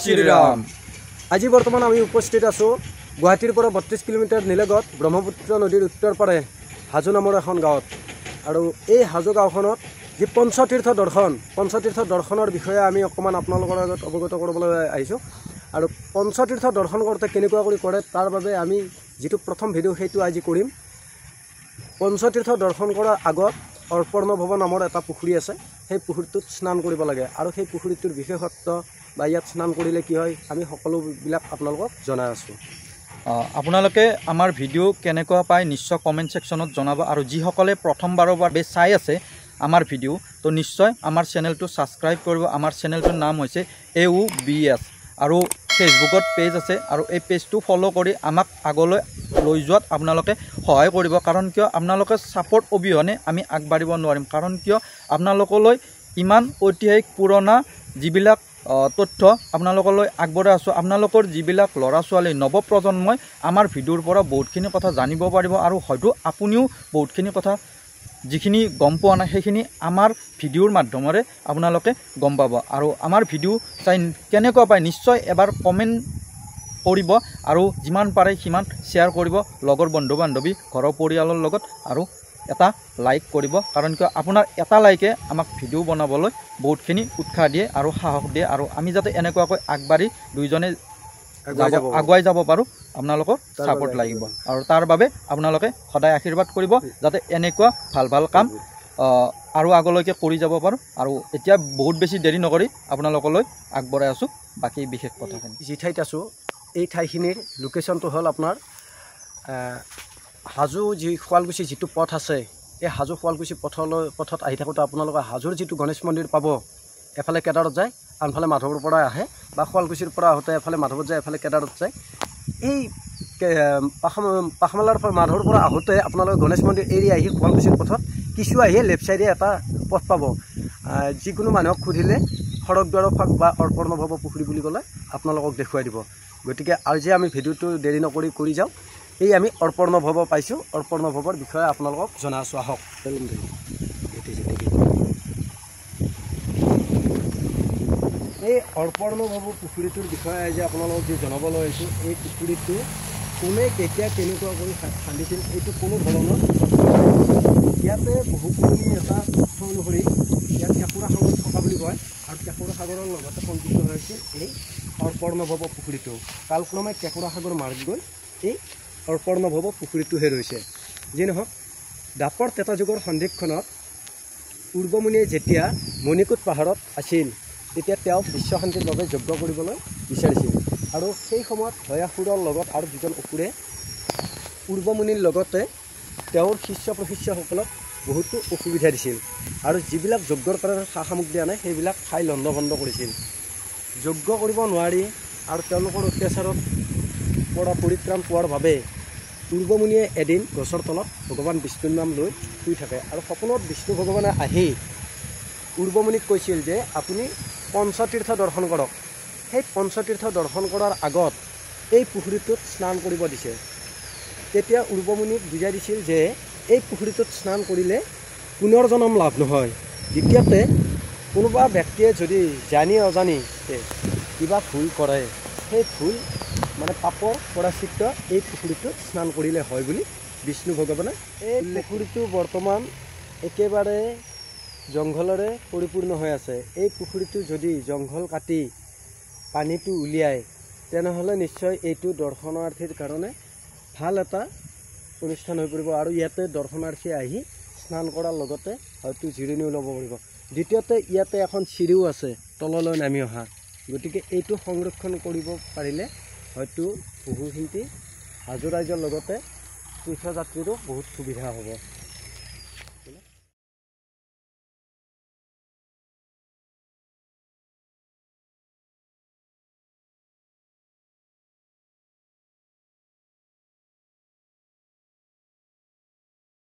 শ্ৰীৰাম। আজি বৰ্তমান আমি উপস্থিত আছোঁ গুৱাহাটীৰ পৰা 32 কিলোমিটাৰ নিলগত ব্ৰহ্মপুত্ৰ নদীৰ উত্তৰ পাৰে হাজো নামৰ এখন গাঁৱত। আৰু এই হাজো গাঁওখনত যি পঞ্চতীৰ্থ দৰ্শন, পঞ্চতীৰ্থ দৰ্শনৰ বিষয়ে আমি অকণমান আপোনালোকৰ আগত অৱগত কৰিবলৈ আহিছোঁ। আৰু পঞ্চতীৰ্থ দৰ্শন কৰোঁতে কেনেকুৱা কৰি কৰে তাৰ বাবে আমি যিটো প্ৰথম ভিডিঅ' সেইটো আজি কৰিম। পঞ্চতীৰ্থ দৰ্শন কৰাৰ আগত অৰ্পণভৱ নামৰ এটা পুখুৰী আছে, সেই পুখুৰীটোত স্নান কৰিব লাগে। আৰু সেই পুখুৰীটোৰ বিশেষত্ব বা ইয়াত স্নান কৰিলে কি হয় আমি সকলোবিলাক আপোনালোকক জনাই আছোঁ। আপোনালোকে আমাৰ ভিডিঅ' কেনেকুৱা পায় নিশ্চয় কমেণ্ট ছেকশ্যনত জনাব। আৰু যিসকলে প্ৰথমবাৰৰ বাবে চাই আছে আমাৰ ভিডিঅ' তো নিশ্চয় আমাৰ চেনেলটো ছাবস্ক্ৰাইব কৰিব। আমাৰ চেনেলটোৰ নাম হৈছে AUBS আৰু ফেচবুকত পেজ আছে আৰু এই পেজটো ফ'ল' কৰি আমাক আগলৈ লৈ যোৱাত আপোনালোকে সহায় কৰিব। কাৰণ কিয় আপোনালোকে ছাপৰ্ট অবিহনে আমি আগবাঢ়িব নোৱাৰিম। কাৰণ কিয় আপোনালোকলৈ ইমান ঐতিহাসিক পুৰণা যিবিলাক তথ্য আপোনালোকলৈ আগবঢ়াই আছোঁ, আপোনালোকৰ যিবিলাক ল'ৰা ছোৱালী নৱপ্ৰজন্মই আমাৰ ভিডিঅ'ৰ পৰা বহুতখিনি কথা জানিব পাৰিব। আৰু হয়তো আপুনিও বহুতখিনি কথা যিখিনি গম পোৱা নাই সেইখিনি আমাৰ ভিডিঅ'ৰ মাধ্যমেৰে আপোনালোকে গম পাব। আৰু আমাৰ ভিডিঅ' চাই কেনেকুৱা পায় নিশ্চয় এবাৰ কমেণ্ট কৰিব আৰু যিমান পাৰে সিমান শ্বেয়াৰ কৰিব লগৰ বন্ধু বান্ধৱী ঘৰৰ পৰিয়ালৰ লগত, আৰু এটা লাইক কৰিব। কাৰণ কিয় আপোনাৰ এটা লাইকে আমাক ভিডিঅ' বনাবলৈ বহুতখিনি উৎসাহ দিয়ে আৰু সাহস দিয়ে, আৰু আমি যাতে এনেকুৱাকৈ আগবাঢ়ি দুইজনে আগুৱাই যাব পাৰোঁ আপোনালোকৰ ছাপৰ্ট লাগিব। আৰু তাৰ বাবে আপোনালোকে সদায় আশীৰ্বাদ কৰিব যাতে এনেকুৱা ভাল ভাল কাম আৰু আগলৈকে কৰি যাব পাৰোঁ। আৰু এতিয়া বহুত বেছি দেৰি নকৰি আপোনালোকলৈ আগবঢ়াই আছোঁ বাকী বিশেষ কথাখিনি। যি ঠাইত আছোঁ এই ঠাইখিনিৰ লোকেশ্যনটো হ'ল আপোনাৰ হাজো যি শুৱালকুছি যিটো পথ আছে, এই হাজো শুৱালকুছি পথত আহি থাকোঁতে আপোনালোকে হাজোৰ যিটো গণেশ মন্দিৰ পাব, এফালে কেদাৰত যায় আনফালে মাধৱৰ পৰা আহে, বা শুৱালকুছিৰ পৰা আহোঁতে এফালে মাধৱত যায় এফালে কেদাৰত যায়। এই পাখমালাৰ পৰা মাধৱৰ পৰা আহোঁতে আপোনালোকে গণেশ মন্দিৰ এৰি আহি শুৱালকুছিৰ পথত কিছু আহি লেফ্ট ছাইডে এটা পথ পাব। যিকোনো মানুহক সুধিলে সৰগদ্বাৰৰ ফাক বা অৰ্পণভৱ পুখুৰী বুলি ক'লে আপোনালোকক দেখুৱাই দিব। গতিকে আজি আমি ভিডিঅ'টো দেৰি নকৰি কৰি যাওঁ। এই আমি অৰ্পণভৱ পাইছোঁ, অৰ্পণভৱৰ বিষয়ে আপোনালোকক জনাই আছোঁ। আহক। এই অৰ্পণভৱ পুখুৰীটোৰ বিষয়ে আজি আপোনালোকক যি জনাবলৈ আহিছোঁ, এই পুখুৰীটো কোনে কেতিয়া কেনেকুৱা কৰি খান্দিছিল এইটো কোনো ধৰণৰ ইয়াতে বহু পুৰণি এটা তথ্য অনুসৰি ইয়াত কেঁকুৰা সাগৰ থকা বুলি কয়, আৰু কেঁকুৰা সাগৰৰ লগতে সংযুক্ত হৈছিল এই অৰ্পণভৱ পুখুৰীটো। কালক্ৰমে কেঁকুৰা সাগৰ মাৰ্গ গৈ এই অৰ্পণভৱ পুখুৰীটোহে ৰৈছে। যি নহওক, দাপৰ ত্ৰেতা যুগৰ সন্ধিক্ষণত পূৰ্বমুনিয়ে যেতিয়া মণিকূট পাহাৰত আছিল তেতিয়া তেওঁ বিশ্ব শান্তিৰ বাবে যজ্ঞ কৰিবলৈ বিচাৰিছিল। আৰু সেই সময়ত হয়াসুৰৰ লগত আৰু দুজন অসুৰে পূৰ্বমুনিৰ লগতে তেওঁৰ শিষ্য প্ৰশিষ্যসকলক বহুতো অসুবিধা দিছিল, আৰু যিবিলাক যজ্ঞৰ কাৰণে সা সামগ্ৰী আনে সেইবিলাক খাই লণ্ড ভণ্ড কৰিছিল। যজ্ঞ কৰিব নোৱাৰি আৰু তেওঁলোকৰ অত্যাচাৰত পৰা পৰিত্ৰাণ পোৱাৰ বাবে পূৰ্বমুনিয়ে এদিন গছৰ তলত ভগৱান বিষ্ণুৰ নাম লৈ শুই থাকে। আৰু সপোনত বিষ্ণু ভগৱানে আহি পূৰ্বমুনিক কৈছিল যে আপুনি পঞ্চতীৰ্থ দৰ্শন কৰক। সেই পঞ্চতীৰ্থ দৰ্শন কৰাৰ আগত এই পুখুৰীটোত স্নান কৰিব দিছে। তেতিয়া পূৰ্বমুনিক বুজাই দিছিল যে এই পুখুৰীটোত স্নান কৰিলে পুনৰ জন্ম লাভ নহয়। দ্বিতীয়তে, কোনোবা ব্যক্তিয়ে যদি জানি অজানি কিবা ভুল কৰে, সেই ভুল মানে পাপৰ পৰাচিত এই পুখুৰীটোত স্নান কৰিলে হয় বুলি বিষ্ণু ভগৱানে। এই পুখুৰীটো বৰ্তমান একেবাৰে জংঘলেৰে পৰিপূৰ্ণ হৈ আছে। এই পুখুৰীটো যদি জংঘল কাটি পানীটো উলিয়ায় তেনেহ'লে নিশ্চয় এইটো দৰ্শনাৰ্থীৰ কাৰণে ভাল এটা অনুষ্ঠান হৈ পৰিব, আৰু ইয়াতে দৰ্শনাৰ্থী আহি স্নান কৰাৰ লগতে হয়তো জিৰণিও ল'ব পাৰিব। দ্বিতীয়তে, ইয়াতে এখন চিৰিও আছে তললৈ নামি অহা। গতিকে এইটো সংৰক্ষণ কৰিব পাৰিলে হয়তো বহুখিনি হাজো ৰাইজৰ লগতে তীৰ্থযাত্ৰীৰো বহুত সুবিধা হ'ব।